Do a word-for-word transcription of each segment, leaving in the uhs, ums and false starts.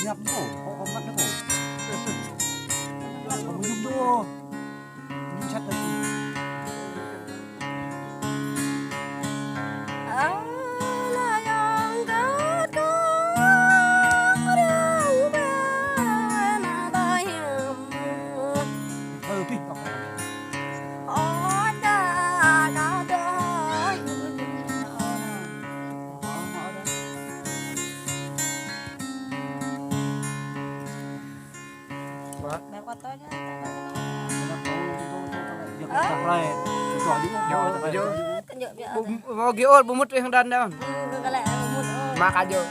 Ñăp ñu, kâo kơ măt ñu kâo. Kâo mơñum ñu. Ñu čăt lagi. Ơ, pih, pih. Ƀu, ƀu gơ̆ ôh, ƀu mŭt ih hăng đan đan. Mă kơ ñu.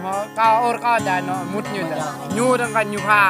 Mă kơ ôr kơ đan ñu, mŭt ñu đan. Ñu đan kơ ñu pha.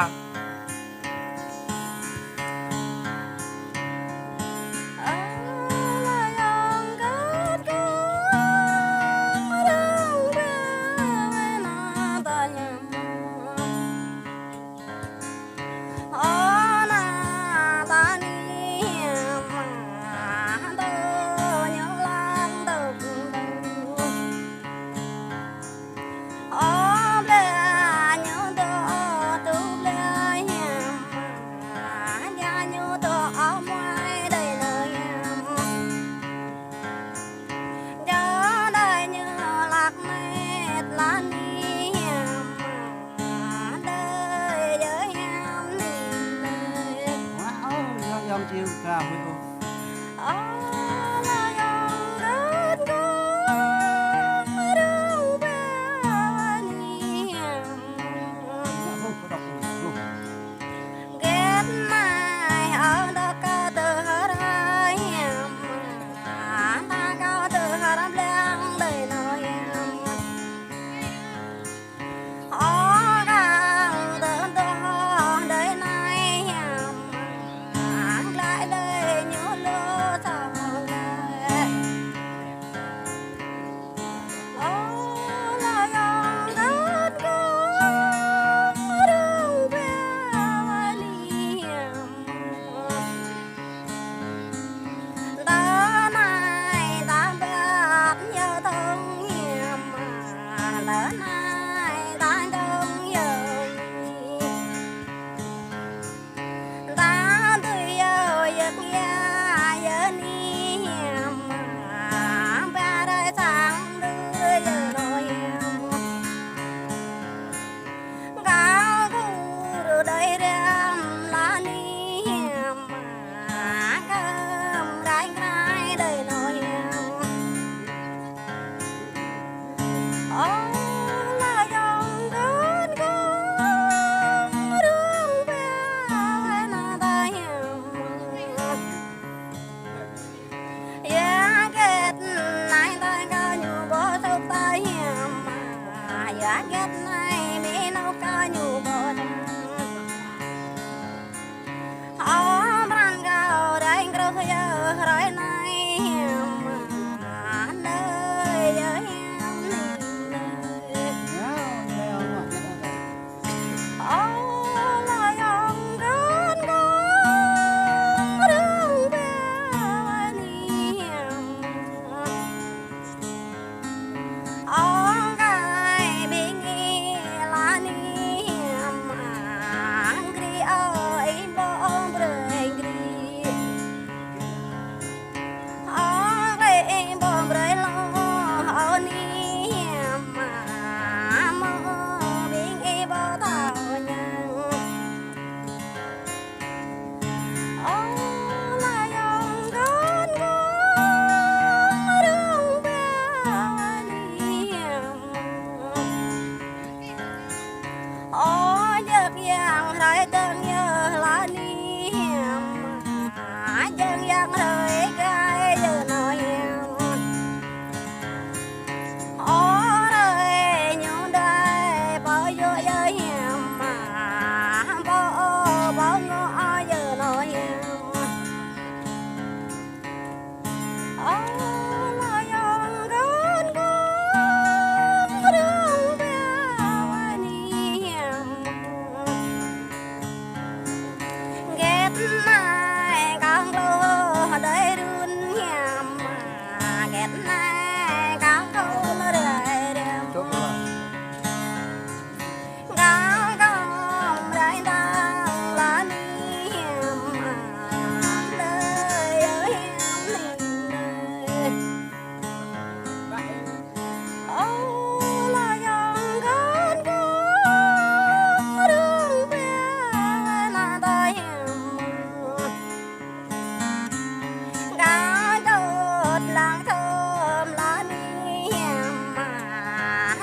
Thơm la ni hiam mă,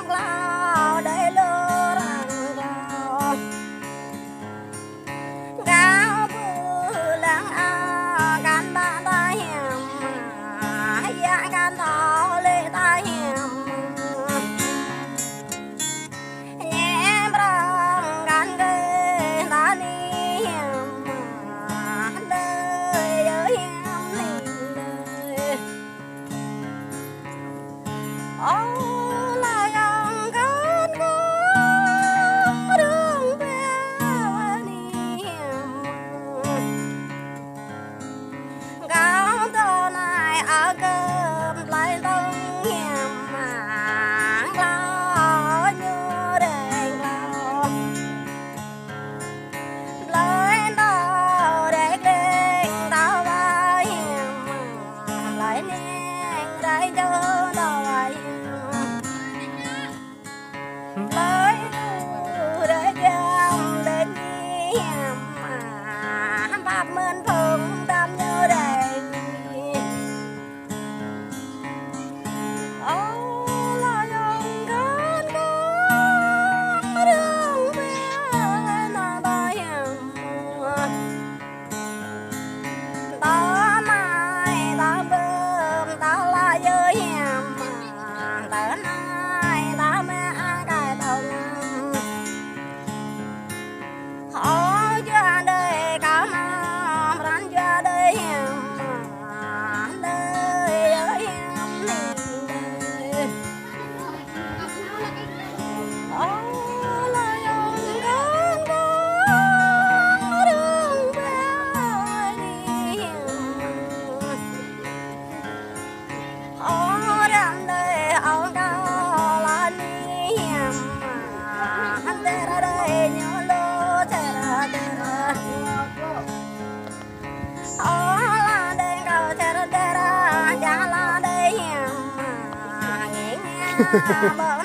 glao đơi lu răng glao. Gao bư lăng ao, găn ƀă ta hiam mă, yă găn tao lĕ ta hiam mă. Ñe prong găn gơ̆ ta ni hiam mă, đơi yơ hiam ling đơi. Ơ la yong găn gơ̆ rơ̆ng pia ni hiam mă. Gao tơ nai a gơ̆m plơi tong hiam mă, glao ñu đơi glao. Plơi tong đơi glêng tao ba hiam mă, plơi neng đơi jơ tao ba hiam mă. Plơi lu đơi jăm đơi ni hiam mă, pap mơn phung tam ñu đơi ni. Ơ la yong găn gơ̆ rơ̆ng pia na ta hiam mă. Tơ mai tơ bơm tơ la yơ hiam mă, tơ nai tơ mă a kai tơ ngăn. Ơ jua đơi kâo mă, pran jua đơi hiam mă, đơi yơ hiam ling đơi. Ơ la yong găn gơ̆ rơ̆ng pia ni hiam mă. Ơ răm đơi ơ gao la ni hiam mă, hăng đơi ra đơi ñu lu đơi ra đơi ra. Ơ la đơi gao đơi ra đơi ra, ja la đơi hiam mă, ngă ngă ƀơ